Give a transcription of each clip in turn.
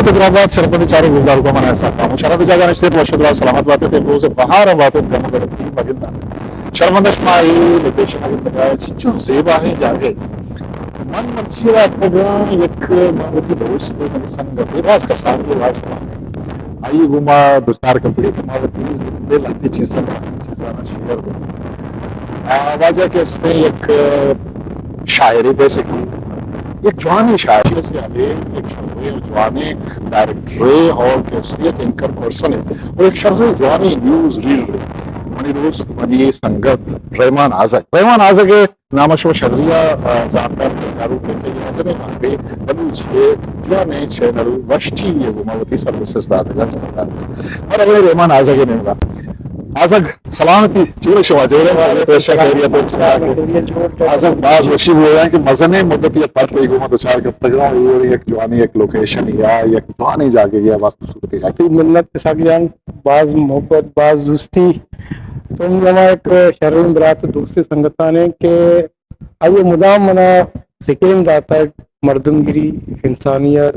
تو درابات شرپندی چارو گزدار کو منا ایسا کام شرط جاگا نشتے تو اشد سلامت باتت، روز بہار باتت، گم گڑتی مگن۔ شرمندہ شما اے لوکیشن ء گندگ ء چنچو زیبائیں جاگہے۔ من مرچی ء اتکگاں یک من وتی دوست منی سنگتے باز کسانیں باز کمانیں۔ آئی گوما دچار کپتگے کہ ما وتی زند ء لہتے چیزاں لہتے چیزاں شیئر کناں۔ آ، واجہ کہ استیں یک شاعرے بیسکلی، یک جوانیں شاعرے، یک شریں جوانیں ڈائریکٹرے اور کہ استی یک اینکر پرسنے اور یک شریں جوانیں نیوز ریڈرے۔ منی دوست، منی سنگت رحمان آزگ۔ رحمان آزگ ء نام ء شما شری ء، آ، زانتکار چاروک ء کہ اے مزنیں وھدے بلوچی ء جوانیں چینل وش ٹی وی ء گوما وتی سروسز داتگ ء ہزمت داتگ۔ من اگلے رحمان آزگ ء نیمگا۔ آزگ سلامتی، چون شما؟ جوڑ ئے؟ تو ایسا خیریت ہے؟ آزگ باز وشی بوگ ء کہ مزنیں مدتی ء پد تئی گوما دچار کپتگ ء اے وڑیں یک جوانیں یک لوکیشن یا یک جوانیں جاگہے ء باز خوبصورتیں جاگہے۔ منت اسحاق جان، باز محبت، باز دوستی۔ تو ہما یک شریں برات دوست سنگتانے کہ آئی ء مدام منا سکین داتگ، مردمگری، انسانیت،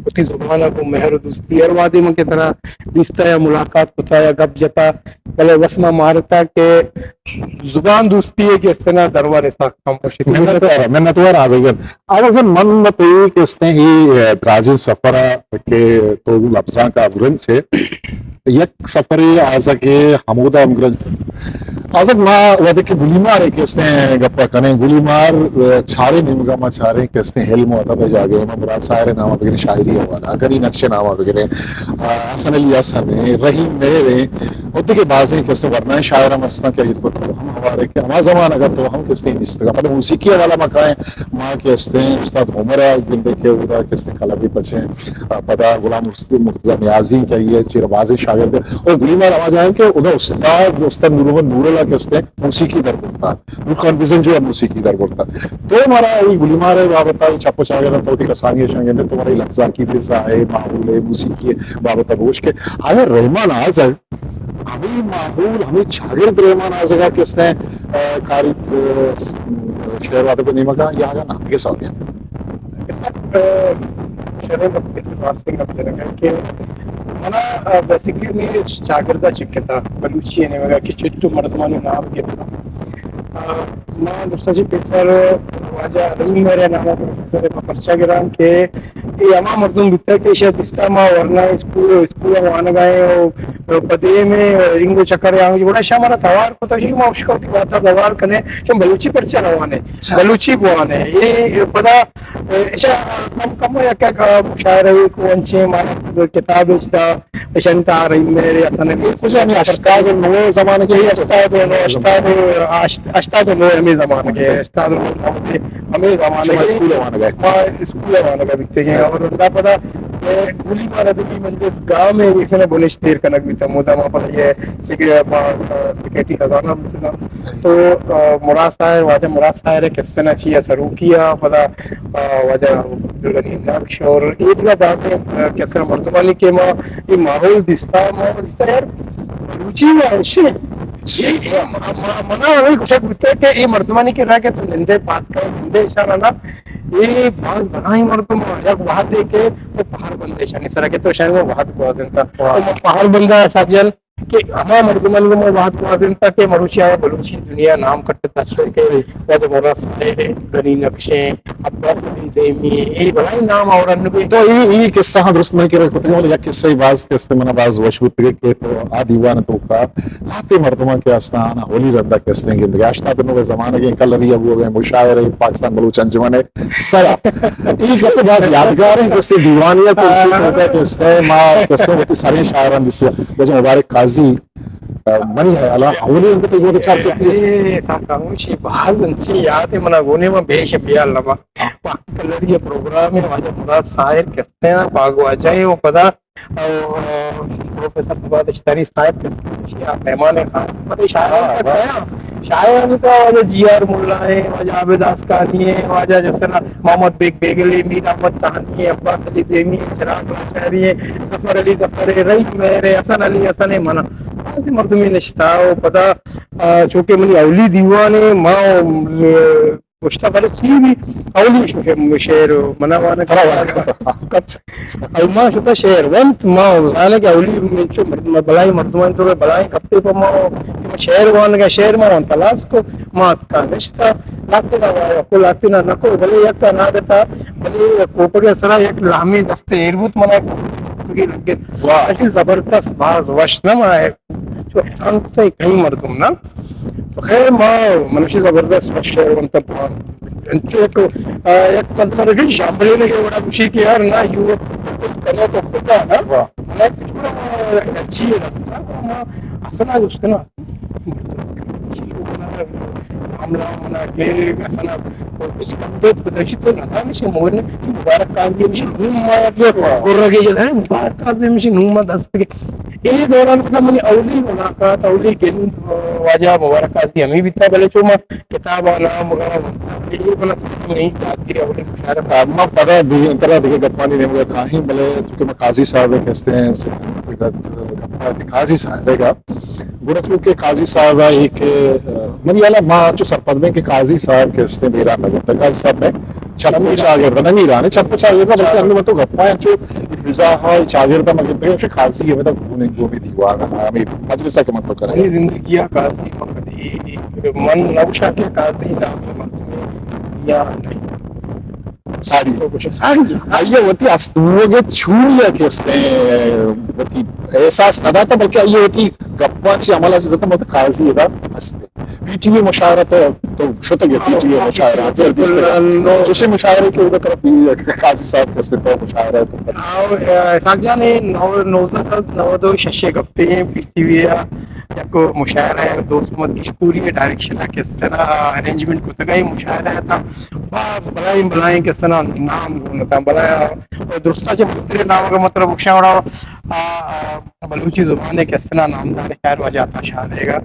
وتی زبان ء گوں مہر و دوستی۔ ہر وہدے من کہ ترا دیستہ یا ملاقات کتا یا گپ جتا، بلے بس ما مارتا کہ زبان دوستی ء کہ استنا درور اسحاق خاموشی۔ منتوار، منتوار آزگ جان۔ آزگ جان، من و تئی کہ استیں اے دراجیں سفر ء کہ تو لبزانک ء ہمگرنچ ئے، یک سفرے آزگ ء ہمودا ہمگرنچ۔ آزگ ما وھدے کہ گلیمار ء کہ استیں گپ ء کنیں، گلیمار، ء، چاریں نیمگا ما چاریں کہ استیں علم و ادب ء جاگہے، ما مراد ساحر ء نام ء بگریں، شاعری حوالہ، گنی نقش ء نام ء بگریں، ء، حسن علی حسن ء، رحیم مہر ء، و دگہ بازیں کہ استیں ورنائیں شاعر ہم استاں کہ آئی ء تو ہم ہوار ئے کہ ہما زمانگ ء تو ہم کہ استیں دیستگا۔ پدا موسیقی حوالہ ما کائیں، ما کہ استیں استاد عمر ء گندے کہ اودا کہ استیں کلبی پچیں، ء، پدا غلام مرتضی نیازی کہ آئی ء چیر بازیں شاگرد ء، او گلیمار ہما جاہ کہ اودا استاد، استاد نور محمد نورل ء کہ استیں موسیقی در برتا، نور خان بزنجو ء موسیقی در برتا۔ تو مارا اے گلیمار ء بابت ء چپ و چاگرد ء تو وتی کسانی ء شنگ گندے، تو مارا اے لبزانکی فضا ء، ماحول ء، موسیقی ء بابت ء بگوش کہ آیا رحمان آزگ ہمے ماحول، ہمے چاگرد رحمان آزگا کہ استیں، ء، کاریت، ء، س-، شعر و ادب نیمگا یا اگاں نہ، دگہ سوالے انت؟ ء، شریں وقت ء راستیں گپ جنگ ء کہ منا، ء، بیسیکلی ہمے چاگردا چکتا بلوچی ء نیمگا کہ چتو مردمانی نام گپتا۔ ء، ما درستاں چہ پیسر واجہ رحیم مہر ء نام ء پروفیسر ء ما پرچا گراں کہ اے ہما مردم بوتگ کہ ایشاں دیستہ ما ورنا اسکول، اسکول ء وانگ ء ایں و پہ دیم ء انگو چکر ء آنگو، گڑا ایشاں مارا توار کتگ، شما اشکا وتی بات ء زوال کنے، شما بلوچی پرچا نہ وانے؟ بلوچی بوانے۔ اے پدا ایشاں کم کم یک یک مشاعرہ ء کو انچیں مارا کتاب اچ دا، ایشانی تہا رحیم مہر، حسن علی۔ کجا ہمے ہشتاد و نو زمانگ ء؟ ہشتاد و نو، ہشتاد و ہشت، ہشتاد و نو ہمے زمانگ ء، ہشتاد و نو ہمے زمانگ ء۔ شما اسکول ء وانگ ء؟ ما اسکول ء وانگ ء بیتگیں۔ اور ہمدا پدا، اے، گلیمار ادبی مجلس گام ء ایسے نہ بنشت ایر کنگ بیتا، ہمودا ما پدا یہ سیکرے-، ما، سیکرٹری خزانہ بوتگاں۔ تو، آ، مراد ساحر، واجہ مراد ساحر ء کسے نا چی ء سروکی ء پدا، آ، واجہ عبدالغنی نقش اور ایدگہ بازیں، آ، کسے مردمانی کہ ما اے ماحول دیستا، ما دیستا یار بلوچی ما ایشی۔ اے، اے، ما، ما، منا ہمے گوشگ بوتگ کہ اے مردمانی کہ را کہ تو نندے پاد کئے، نندے شان نا، اے باز بلاہیں مردم، یک وہدے کہ تو پہر بندے شانی سرا کہ تو شاید وہد گوازینتا۔ واہ۔ تو ما پہر بندہ سجن کہ ہما مردمانی گوما وہد گوازینتا کہ مروچی آیا بلوچی دنیا نام کٹتا، چونکہ واجہ مراد ساحر، غنی نقشیں، عباس علی زیمی، اے بلاہیں نام اور انگوی۔ تو اے، اے قصہ ہاں درست من کرا کتگا، ولی یک قصہ باز کہ استیں منا باز وش بوتگے کہ تو آ دیوان توکا لہتے مردماں کہ استاں آنا ہولی رندا کہ استیں گندگا، ہشتاد و نو زمانگیں کلری ابو مشاعرہ پاکستان بلوچ انجمن سرا۔ اے کسے باز یادگاریں کسے دیوانیت، ایشی توکا کسے ما کسے وتی سریں شاعران دیستے، واجہ مبارک قاضی، آ، منی خیالا اولی انت کہ گودا چار کپی۔ اے، سب خاموشی، باز انچی یاد ہے منا گونے ما بیش بیال لبا۔ پاک کلری پروگرام ہے، واجہ مراد ساحر کسے ہیں، پاک واجہ ہے، وہ پدا او، آ، پروفیسر سبا دشتاری صاحب کہ آ مہمان خاص، مطلب شاعرانی ہاں، تک واہ۔ گیا۔ شاعرانی تو واجہ جی آر ملا ہے، واجہ عابد آسکانی ہے، واجہ جو سنا محمد بیگ بیگل ہے، میر احمد تہانی ہے، عباس علی زیمی ہے، چراغ لاشاری ہے، ظفر علی ظفر ہے، رحیم مہر ہے، حسن علی حسن ہے، منا۔ بعضی مردمی نشتا و پدا، آ، چونکہ منی اولی دیوان ہے، ما، آ، گوشتا بلے چی بی، اولی شو-، شعر منا وانا ترا وانا۔ او ما شتا شعر ونت، ما زانا کہ اولی منچو مرد-، بلائی مردمان تو بلائی کپتے پا ما، ما شعر وانگا، شعر ما ونت لاس کو، ما اتکا نشتا، لاتے نا وایا کو، لاتے نا نکو، بلے یک نادتا، بلے کوپگے سرا یک لامی دست ایر بوت منا کوپگے لگت۔ واہ۔ اشی زبردست، باز وش نہ ما چو حیران کتہ کئی مردم نا۔ تو خیر ما منشی زبردست وش شعر ونتہ پا۔ انچو یک، آ، یک مردم رگی شاملے نے وڑا گوشی کہ یار نا یو کنو تو پتا نا۔ واہ۔ منا کچھ بڑا انرجی ہے نا۔ ما اصلا اس کنا۔ حملہ منا کہ اصلا اس کتے بدشت نہ تھا، مشے مور نے مبارک قاضی، مشے نوم ما یک گرگے جل، ارے مبارک قاضی مشے نوم ما دست کے۔ اے دوران مطلب منی اولی ملاقات، اولی گند واجہ مبارک قاضی ہمیں بیتا، بلے چو ما کتاب آ نام وغیرہ ونتا، اے بنا سمجھ نہیں آتی اولی مشاعرہ۔ ما پدا دیگہ، ترا دیگہ گپانی نیمگا کاہیں، بلے چونکہ ما قاضی صاحب کے ہستے ہیں، سے گپا قاضی صاحب کا۔ گڑا چونکہ قاضی صاحب ء کہ، آ، منی حیال ء ما چو سرپد بیں کہ قاضی صاحب کہ استیں بیران نہ گپتگ۔ قاضی صاحب میں چپ و چاگرد نہ میران چپ و چاگرد، بلکہ ہمیں تو گپا ہیں چو فضا ہا چاگرد میں گپتگ، چو قاضی ہے، مطلب گونے گونے دیوان ہے، ہمیں مجلس ہے کہ من تو کریں۔ منی زندگی ء قاضی مقدی من نوشا کہ قاضی نام مردم دنیا نہیں۔ ساڑی۔ تو کچھ ساڑی۔ آئیے وتی استوگ چوری ہے کہ استیں وتی احساس نہ داتا، بلکہ آئیے وتی گپاں چی عمل چی زتم وتی قاضی ادا است۔ پی ٹی وی مشاعرہ تو، تو شتگ پی ٹی وی مشاعرہ اکثر دست۔ چوشے مشاعرے کہ ادا طرف قاضی صاحب کستے تو مشاعرہ تو۔ آو، اے، اسحاق جان، اے نو-، نوزدہ سد نود و شش گپتے ہیں پی ٹی وی یک مشاعرہ ہے، دوست محمد کشپوری ء ڈائریکشن ء کہ استنا ارینجمنٹ کتگ ء مشاعرہ ء تھا باز بلائیں بلائیں کہ استنا نام گون تھا، بلائیں درستا چہ مستریں نام کا مطلب بخشاں وڑا، آ، آ، بلوچی زبان ء کہ استنا نامدار شاعر واجہ عطا شاد ء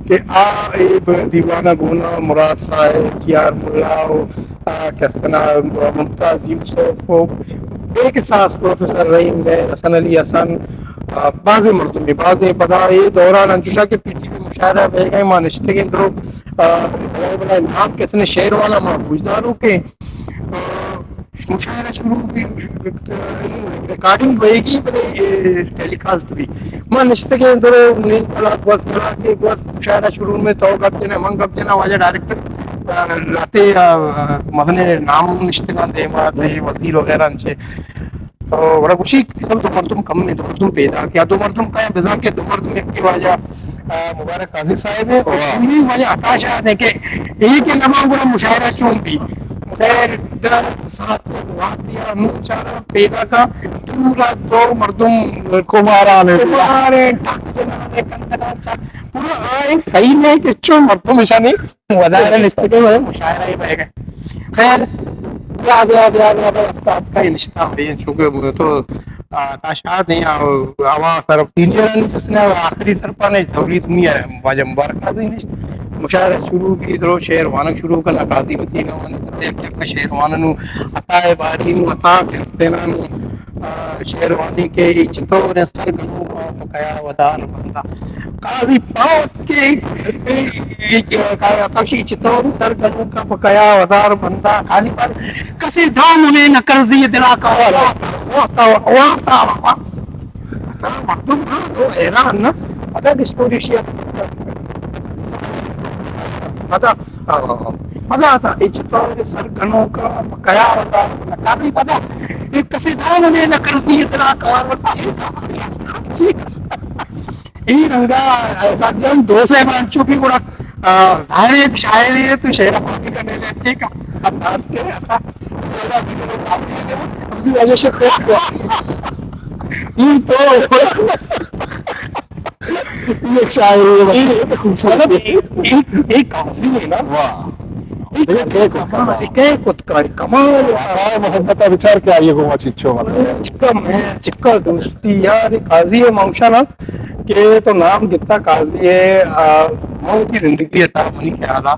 کہ آ اے دیوان ء گونا مراد صاحب، جی آر ملا و، آ، کہ استنا ممتاز یوسف و بے کساس پروفیسر رحیم بخش، حسن علی حسن، آ، بازیں مردمے، بازیں پدا اے دوران انچوشا کہ پی ٹی وی مشاعرہ بیگا ما نشتگیں درو، آ، بلائے بلائے نام کسنے شعر والا ما بوجداروں کے، آ، مشاعرہ شروع بھی، ریکارڈنگ ہوئے گی، بلے اے ٹیلی کاسٹ بھی۔ ما نشتگیں درو نیم کلاک، گوست کلاک کے گوست مشاعرہ شروع میں تو گپ جنا، من گپ جنا، واجہ ڈائریکٹر، آ، لاتے، آ، مزنے نام نشتگاں دیما، تے وزیر وغیرہ انچے۔ تو گڑا گوشی، سب دو مردم کم ہیں، دو مردم پیدا کیا، دو مردم کا ہیں، بزاں کہ دو مردم ایک کے واجہ، آ، مبارک قاضی صاحب ہے، اور واہ۔ دومی واجہ عطا شاد ہے کہ ایک کے نام گڑا مشاعرہ چون بھی۔ خیر، در ساعت وقت یا نو چارہ پیدا کا، پورا دو مردم کماران ہے۔ کماران، ٹک جنان ہے، کندگان چا-، پورا آئے صحیح نہیں کہ چون مردم ایشانی ودار نشتگے و مشاعرہ بہ گئے۔ خیر، بیا، بیا، بیا، بیا، بیا، اتکا، اتکا یہ نشتا ہوئی، چونکہ تو، آ، تا شاد ہیں، آ، آوا سر سینئر نہیں، جس نے آخری سرپا نے تولی دنیا ہے، واجہ مبارک قاضی نے مشاعرہ شروع کی، درو شعر وانگ شروع کرنا، قاضی وتی گوانی، تو یک یک شعر واننو، عطا باری نو، عطا کستینا نو، آ، شعر وانی کے چطور سر گنو کا پکایا ودار بندا۔ قاضی پاوت کہ، کہ، کہ، کہ، کشی چطور سر گنوکا پکایا ودار بندا۔ قاضی پاوت کسے دامنے نہ کرزی دلا کا، واہ، واہ، واہ، واہ۔ مردم ہاں، تو حیران نا۔ پدا کہ اسٹوری شیئر۔ پدا، آ، پدا تا، اے چطور سر گنوکا پکایا ودار بندا۔ قاضی پدا، اے کسے دامنے نہ کرزی دلا کا۔ اے رنگا اسحاق جان دو سے برانچو بھی گڑا، آ، ظاہر ہے ایک شاعر ہے تو شعر پاکی کرنے لے چاہیے کا۔ اب بات کرے، اب زیادہ بھی کرے، بات نہیں کرے، اب زیادہ شعر ہوں تو ایک شاعر ہے، یہ تو خوبصورت ہے۔ ایک، ایک، ایک قاضی ہے نا۔ واہ۔ ایک قاضی ہے، کمال، ایک ہے کتکاری، کمال ہے۔ واہ، محبت بچار کیا یہ گوما چچو مطلب۔ چکا میں، چکا دوستی یار، قاضی ہے ماوشانا۔ کہ تو نام گتا قاضی ہے، آ، ما وتی زندگی ءِ تہا منی خیال ءَ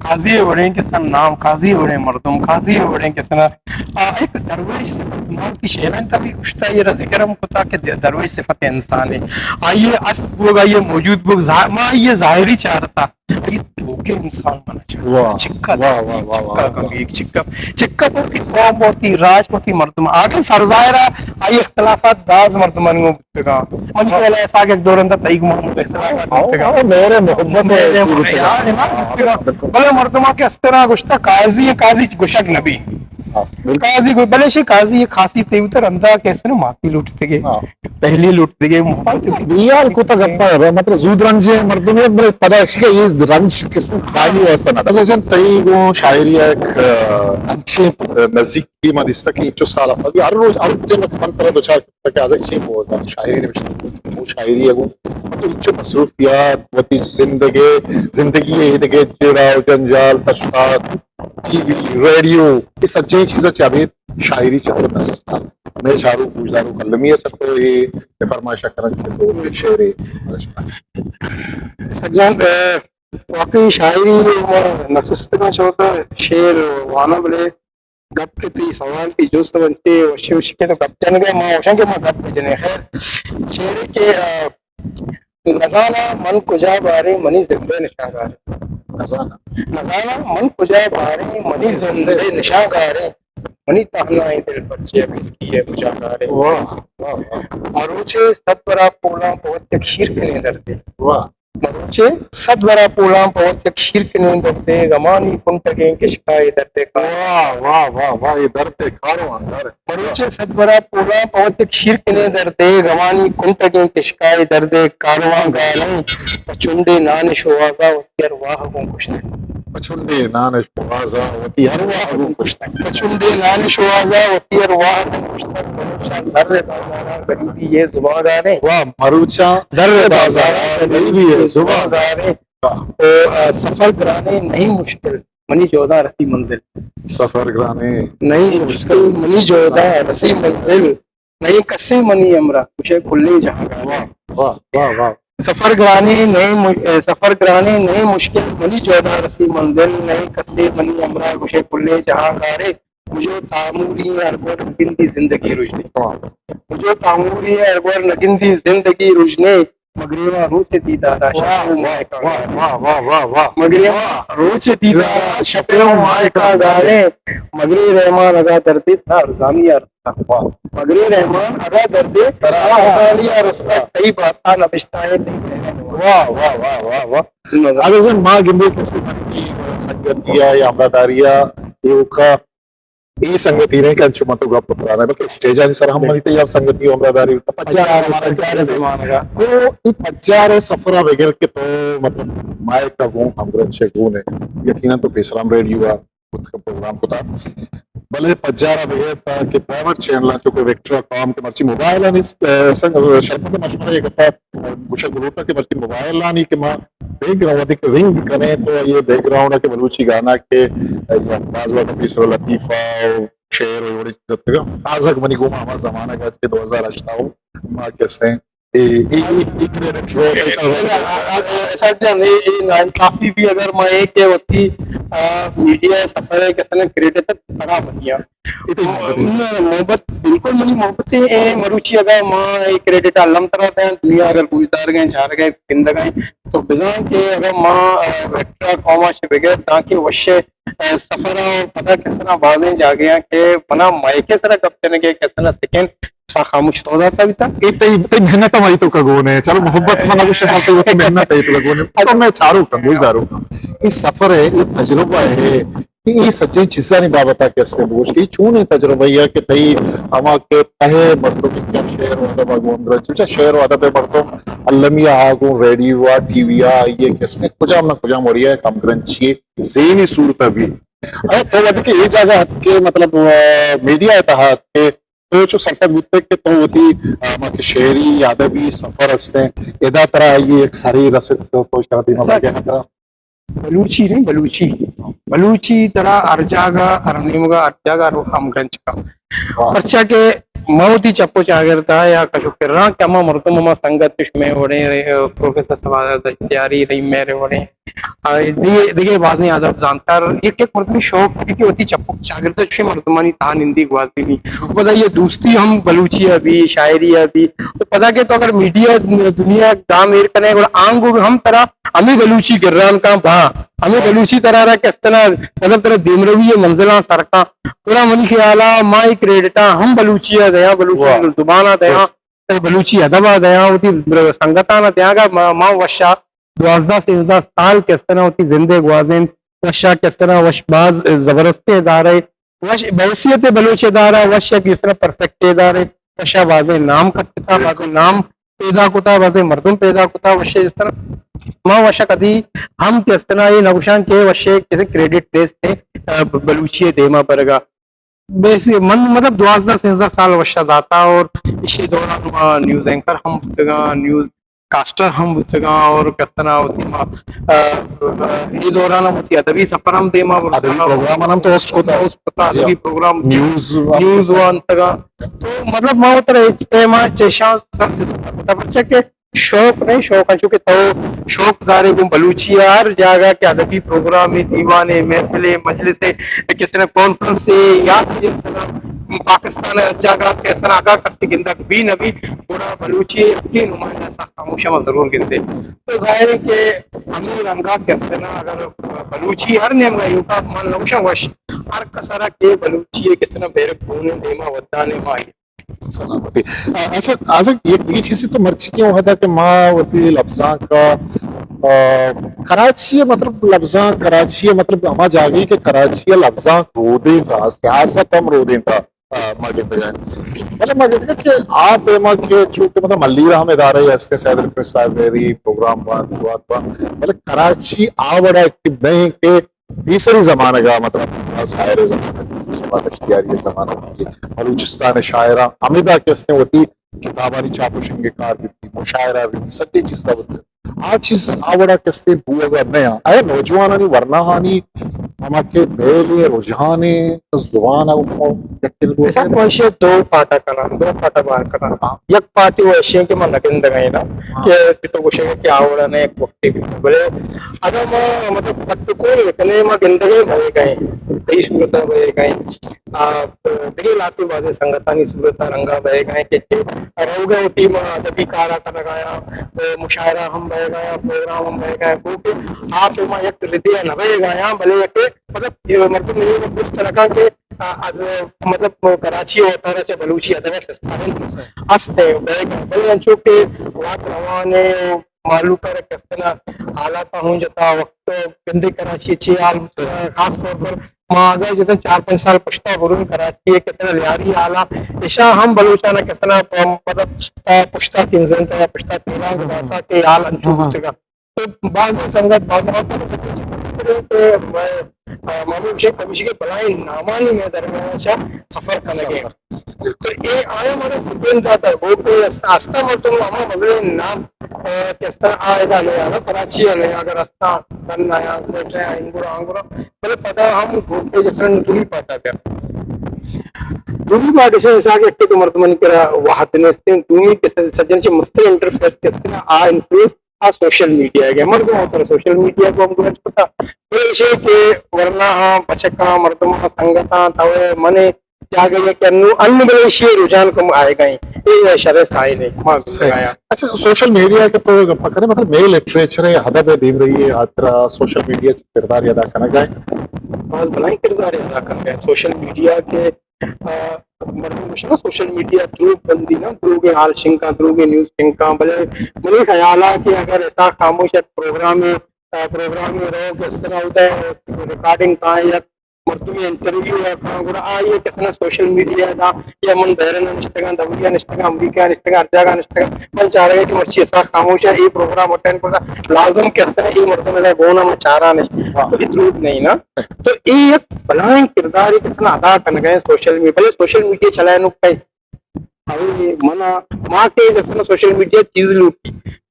قاضی ءِ وڑیں کسان نام، قاضی ءِ وڑیں مردم، قاضی ءِ وڑیں کسان ءَ، آ، یک درویش صفت ما وتی شعرانی تہا بھی گوشتا، اے را ذکر ہم کتا کہ د-، درویش صفت انسان ہے۔ آئی ءِ است بوگ، آئی ءِ موجود بوگ، ظا-، ما آئی ءِ ظاہری چارتا۔ آئی ءِ توکیں انسان من چارتا۔ واہ، چکا واہ، واہ، واہ، چکا واہ، کم واہ۔ ایک چکا، چکا بہتی قوم، بہتی راج، بہتی مردم۔ آگے سرظاہرا آئی اختلافات باز مردمانی گوں بوتگاں۔ منی خیال ءَ ایسا کہ یک دو رندا تئی گما ہم اختلافات ہاں، بوتگاں۔ ہاں، میرے محبت ہے، میرے صورت ہے۔ یار ہے نا، ہاں، بوتگاں۔ بالکل۔ بلے مردماں کہ استرا گوشتا قاضی ہے، قاضی گوشگ نبی۔ ہاں، بالکل۔ قاضی گو-، بلے شی قاضی یک خاصی تے بوتا رندا کہ استرا معافی لوٹتگے۔ ہاں۔ پہلی لوٹتگے۔ بیال کتا گپا ہے، مطلب زود رنج ہے مردم ہے، بلے پدا شی کہ یہ رنج کس خالی واسطہ نہ۔ اچھا جان، تئی گوں شاعری یک، آ، انچیں، آ، نزیکی ما دیستا کہ انچو سال پد ہر روز، ہر ٹائم من ترا دوچار تاکہ آزگ چی بوگ ءَ شاعری نبشتہ، وہ شاعری ءَ گوں مطلب انچو مصروفیات، وتی زندگی، زندگی ءِ ایدگہ جیڑہ و جنجال، تشتات، ٹی وی، ریڈیو، اے سجیں چیزاں چہ ابید شاعری چہ تو نسستا۔ مئے چاروک گوشداروک المی ءَ چہ تو اے فرمائش ءَ کنن کہ تو یک شعرے۔ سجان، اے، واقعی شاعری ما نسستگاں چوتا شعر واناں، بلے گپ کہ تئی سوال، تئی جست انچیں وشیں وشیں کہ تو گپ جنگ ءَ، ما وشاں کہ ما گپ بجنیں۔ خیر، شعرے کہ، آ، نزاناں من کجا باریں، منی زند ءِ نشانگاریں۔ نزاناں۔ نزاناں من کجا باریں، منی زند ءِ نشانگاریں۔ منی تہنائیں دل پرچے ابیتکی ءِ کجا گاریں۔ واہ، واہ، واہ۔ مروچے صد برا پولاں پہ وت یک شیرکنیں دردے۔ واہ۔ مروچے صد برا پولاں پہ وت یک شیرکنیں دردے، غمانی کنٹگیں کشکائے دردے کار۔ واہ، واہ، واہ، واہ، اے دردے کاروان گار۔ مروچے صد برا پولاں پہ وت یک شیرکنیں دردے، غمانی کنٹگیں کشکائے دردے کاروان گاریں۔ پہ چنڈے نان شوہازا وتی ارواہ گوں کشتگ۔ پہ چنڈے نان شوہازا وتی ارواہ گوں کشتگ۔ پہ چنڈے نان شوہازا وتی ارواہ گوں کشتگ۔ مروچاں زر ءِ بازاراں غریبی ءِ زبان گاریں۔ واہ، مروچاں زر ءِ بازاراں غریبی ءِ زبان گاریں۔ واہ۔ او، آ، سفر گرانیں نہیں مشکل، منی جہداں رسی منزل۔ سفر گرانیں نہیں مشکل، منی جہداں رسی منزل۔ نئیں کسے منی ہمراہ، گوشئے کلیں جہاں گاریں۔ واہ، واہ، واہ، واہ۔ سفر گرانیں نئیں مش-، سفر گرانیں نئیں مشکل، منی جہداں رسی منزل، نئیں کسے منی ہمراہ، گوشئے کلیں جہاں گاریں۔ مجو تاموری ہر گور نگندی زندگی رژنے۔ واہ۔ مجو تاموری ہر گور نگندی زندگی رژنے، مگریواں روچ دیدارا شپے و ماہکاں گاریں۔ واہ، واہ، واہ، واہ، واہ۔ مگریواں روچ دیدارا شپے و ماہکاں گاریں، مگرے رحمان اگاں دردے ترا ارزانی ءَ رستہ۔ واہ۔ مگرے رحمان اگاں دردے ترا ارزانی ءَ رستہ، تئی باتاں نبشتہ ایں تئی مہریں۔ واہ، واہ، واہ، واہ، واہ۔ عادل جان، ما گندے کہ است منی سنگتی ءَ یا ہمراہداری ءَ ایوکا اے سنگتی نہ کہ انچو من تو گپ کناں، بلکہ اسٹیجانی سر ہم منی تئی ہم سنگتی و ہمراہداری بوتا۔ پجار، پجار، پجار زمانگ ءَ۔ تو اے پجار ءِ سفر ءَ بگر کہ تو مطلب مائک ءَ گوں ہمگرنچ ءَ گون ئے، یقیناً تو پیسر ہم ریڈیو ءَ کت کہ پروگرام کتا۔ بلے پجار ءَ بگر تا کہ پرائیویٹ چینل ءَ چو کہ وکٹر کام کہ مرچی موبائل ءَ نیست، اے، سنگ، شرپت مشورہ یہ گپا گوشگ لوٹاں کہ مرچی موبائلانی کہ ما بیک گراؤنڈ وھدے کہ رنگ کنیں تو یہ بیک گراؤنڈ ءَ کہ بلوچی گانا کہ یا باز وقت پیسر لطیفہ و شعر و وڑی چیز اتکگا۔ آزگ منی گوما ہما زمانگ ات کہ دو ہزار ہشت ءَ ما کہ استیں اے، اے، اے، اے کریڈٹ رو پیسر۔ اسحاق جان، اے، اے ناانصافی بھی اگر ما اے کہ وتی، آ، میڈیا سفر ہے کہ سنے کریڈٹ ترا بنیا۔ اے تئی محبت اِنت۔ نہ، محبت، بالکل منی محبت اِنت۔ اے مروچی اگاں ما اے کریڈٹ ءَ الم ترا دیں، دنیا اگر گوشدارگ ءَ اِنت، چارگ ءَ اِنت، گندگ ءَ اِنت، تو بزاں کہ اگاں ما، آ، ویکٹرا قوم ءَ چہ بگر دانکہ وش ءَ، آ، سفر ءَ پدا کسنا بازیں جاگہاں کہ منا مائک ءِ سرا گپ جنگ ءِ کسنا سکن سا خاموش سودا تا بیتا۔ اے تئی، تئی محنت ہمائی تو کا گون ہے۔ چلو محبت من گوشت، تئی وتی محنت ہے تو کا گون ہے۔ تو میں چارو کن، گوشدارو کن۔ اے سفر ہے، اے تجربہ ہے۔ کہ اے سجہیں چیزانی بابت ءَ کہ استیں بگوش کہ اے چونیں تجربہ یے کہ تئی ہما کہ تہ ءِ مردم کہ شعر و ادب ءَ گوں ہمگرنچ، چہ شعر و ادب ءِ مردم المی ءَ گوں ریڈیو ءَ، ٹی وی ءَ، آئی ءَ کہ استیں کجام نہ کجام وڑی ءَ ہمگرنچی ذہنی صورت ءَ بی۔ اے تو وھدے کہ اے جاگہ ات کہ مطلب، آ، میڈیا ءِ تہا ات کہ تو چو سرپد بوتے کہ تو وتی، آ، ہما کہ شعری یا ادبی سفر استیں، ادا ترا آئی ءِ یک سرے رسیت تو، تو شادی میں سر۔ بلوچی نہیں، بلوچی۔ بلوچی ترا ہر جاگہ، ہر نیمگا، ہر جاگہ رو ہمگرنچ کا۔ واہ۔ پرچا کہ ما وتی چپ و چاگرد ءَ یا کش و کراں کہ ہما مردم، ہما سنگت کہ شمئے وڑیں، اے، پروفیسر سواد اختیاری، رحیم مہر وڑیں، آ، دگہ، دگہ بازیں ادب زانتکار، یک یک مردمی شوق بی کہ وتی چپ چاگرد چوشیں مردمانی تہا نندی گوازینی۔ پدا یہ دوستی ہم بلوچی ءَ بی، شاعری ءَ بی۔ تو پدا کہ تو اگر میڈیا دنیا گام ایر کنے، گڑا آنگو ہم ترا ہمیں بلوچی گران کاں با، ہمیں بلوچی ترا را کس طرح، مطلب، ترا دیمروی منزلاں سر کاں۔ گڑا منی خیالا ما ای کریڈٹا ہم بلوچی ءَ دیاں، بلوچی واہ۔ زبان ءَ دیاں، بلوچی ادب ءَ دیاں، وتی سنگتاں ءَ دیاں، اگاں ما، ما وشا دوازدہ سیزدہ سال کس طرح وتی زندے گوازینت، وشا کس طرح وش باز زبردستیں ادارے، وش بحیثیت بلوچ ادارہ، وش یک کس طرح پرفیکٹ ادارے، وشا بازیں نام کٹتا، بازیں نام پیدا کتا، بازیں مردم پیدا کتا، وش جس طرح ما وشا کدی ہم کس طرح یہ نہ گوشاں کہ وش کسی کریڈٹ نیست ہے، آ، بلوچی دیما برگا۔ بیسی من مطلب دوازدہ سیزدہ سال وشا داتا اور اسی دوران ما نیوز اینکر ہم بوتگاں، نیوز کاسٹر ہم بوتگاں اور کس طرح وتی ما، آ، اے دوران ہم وتی ادبی سفر ہم دیما برتگاں۔ ادبی پروگرام ہم تو ہوسٹ کتا۔ ہوسٹ کتا، جی۔ ادبی پروگرام، نیوز ہم نیوز کتا۔ وانتگاں۔ تو مطلب ما وترا ہچ پیما چشاں کتا، پرچا کہ شوق نہیں، شوق انچو کہ تو شوق دارے گوں بلوچی ءَ ہر جاگہ کہ ادبی پروگرام، دیوان، محفل، مجلس، کس طرح کانفرنس یا جلسہ پاکستان ءِ ہر جاگہ کہ کس طرح اگاں کسی گندگ بی نہ بی، گڑا بلوچی ءِ یکے نمائندہ ساخت خاموش ءَ ما ضرور گندے۔ تو ظاہر ہے کہ ہمے رنگا کس طرح اگر بلوچی ہر نیمگا ایوکا من نوشاں وش، ہر کس ءَ را کہ بلوچی ءِ کس طرح بیک بون دیما ودانے ما سلامتی۔ آ، اچھا، آزاد، یک دگہ چیزے تو مرچی کہ وہدا کہ ما وتی لبزانک ءَ، آ، کراچی ءِ مطلب لبزانک، کراچی ءِ مطلب ہما جاگہے کہ کراچی ءِ لبزانک رودینت، سیاست ہم رودینت، آ، ما گندگا۔ مطلب ما گندگا کہ آ پیما کہ چونکہ مطلب ملیر ءَ ہم ادارہ ہستیں، سید ریفرنس لائبریری، پروگرام باں، دیوان باں، مطلب کراچی آ وڑا ایکٹیو نہیں کہ پیسری زمانگ ءَ، مطلب، شاعر زمانگ، سما دشتیاری زمانگ، بلوچستان ءِ شاعراں ہمدا کہ استیں وتی کتابانی چاپ و شنگ ءِ کار بہ بیت، مشاعرہ بہ بیت، سجیں چیز دا وتی۔ آ چیز آ وڑا کہ استیں بوگ ءَ نہ آں۔ اے نوجوانانی ورناہانی ہما کہ میل ءِ رجحان ءِ زبان ءَ یکل بوگ ءَ۔ مثال ما ایشی ءَ دو پارٹ ءَ کناں، دو پارٹ ءَ بہر کناں۔ ہاں۔ یک پارٹی وَ ایشی کہ من نہ گندگ ءَ آں ہاں۔ کہ تو گوشگ ءَ کہ آ وڑا نہ یک وقتے بہ بیت۔ بلے اگاں ما مطلب پٹ ءُ پول نہ کنیں، ما گندگ ءَ بئیگ ءَ ایں، تئی صورت ءَ بئیگ ءَ ایں، آ، دگہ لہتے بازیں سنگتانی صورت ءَ رنگ ءَ بئیگ ءَ ایں کہ چہ روگ ءَ وتی ما ادبی کار ءَ کنگ ءَ آں، مشاعرہ ہم بئیگ ءَ آں، پروگرام ہم بئیگ ءَ آں، گوں کہ آ پیما یک ردے ءَ نہ بئیگ ءَ آں، بلے یک مطلب مردم اے گوشت نہ کن کہ آ، اد-، مطلب کراچی ءِ وتارا چہ بلوچی ادب ءَ سستا ہم است ءَ، بلے انچو کہ وقت روان ءَ مہلوک ءَ را کس ءَ حالات ءَ ہوں جتا، وقت گندے کراچی ءِ چے حال بوتگ، خاص طور پر ما اگاں جتن چار پنچ سال پشتا برون کراچی ءِ کس ءَ لیاری حالا اشاں ہم بلوچاں کس ءَ مطلب پشتا کنزنت یا پشتا تیران داتا کہ حال انچو بوتگا۔ تو بازیں سنگت، بازیں وقت کہ مئے، آ، ما ہمے گوشیں پمیشکہ بلاہیں نامانی مئے درمیان ءَ چہ سفر کنگ ءَ۔ سفر۔ تو اے آیاں مارا سکین داتا، گوں کہ است-، استا مردم ہما مزنیں نام، آ، کہ استا آ ادا نہ آں، کراچی ءَ نہ آں، اگر استا ڈن ءَ آں، کوئٹہ ءَ آں، انگورا آنگورا، بلے پدا ہم گوں کہ جیسا دومی پارٹ ءَ بیا۔ دومی پارٹ ایشی حساب کہ تو مردمانی کرا وہد نیستیں، دومی کہ سجن چہ مستر انٹرفیس کہ استا آ انفلوئنس آ سوشل میڈیا ءَ مردم ءَ تر سوشل میڈیا ءَ گوں ہم گرج کتا۔ بلے ایشی کہ ورنا ہاں بچکاں، مردماں، سنگتاں، تو من جاگہ ءَ کہ انو، انو بلے ایشی رجحان کم آئے گئے۔ اے شر سائل ہے، ما صحیح۔ گایا۔ اچھا، سوشل میڈیا کہ تو گپ کرے، مطلب، مئے لٹریچر ءِ، ادب ءِ دیمرئی ءِ ہاترا سوشل میڈیا چہ کردار ادا کنگ ءَ؟ باز بلائیں کردار ادا کنگ ءَ۔ سوشل میڈیا کہ آ، مردم گوشاں سوشل میڈیا دروگ بندی نا، دروگیں حال شنگ کاں، دروگیں نیوز شنگ کاں، بلے منی خیال ءَ کہ اگر اسحاق خاموش یک پروگرامے، آ، پروگرامے روگ اس طرح ہوتا ہے، ریکارڈنگ کاں، یک مردمے انٹرویو ءَ کاں، گڑا آئی ءَ کسنا سوشل میڈیا ءَ دا، یا من بحرین ءَ نشتگاں، دبئی ءَ نشتگاں، امریکہ ءَ نشتگاں، ہر جاگہ ءَ نشتگاں، من چارگ ءَ کہ مرچی اسحاق خاموش ءَ اے پروگرام اٹینڈ کرتا، لازم کہ اسنا اے مردم ءَ گون ءَ من چاران اش۔ ہاں۔ تو اے دروگ نہیں نا۔ تو اے یک بلاہیں کردارے کسنا ادا کنگ ءَ سوشل میڈیا، بلے سوشل میڈیا چلائینوک کئے؟ اوے منا، ما کہ کسنا سوشل میڈیا چیز لوٹی،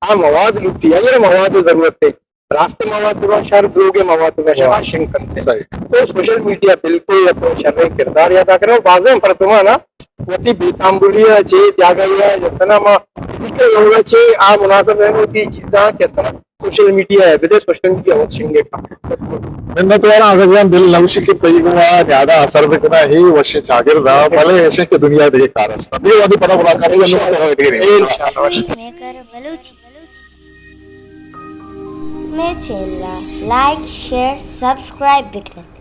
آ مواد لوٹی، آئی ءَ مواد ضرورت ہے۔ راست مواد بہ شر، دروگ مواد بہ شر، ہاں۔ آ شنگ کنتے۔ صحیح۔ تو سوشل میڈیا بالکل یک شریں کردار ادا کرے۔ بازیں مردماں نا وتی بے تامبولی ءَ چے جاگہ ءَ جسنا ما فزیکل لیول ءَ چے آ مناسب ہے وتی چیزاں کسنا سوشل میڈیا ءَ بدے، سوشل میڈیا وت شنگ ءَ کن۔ منت وار آں آزگ جان، دل نوشی کہ تئی گوں آ نیادا اثر بکناں، ہی وشیں چاگرد آں، بلے ایشیں کہ دنیا دگہ کار است۔ دے وہدی پدا ملاقات ہوگی، انشاءاللہ۔ انشاءاللہ۔ میکر بلوچی۔ مئے چینل ءَ لائک، شیئر، سبسکرائب بکنت۔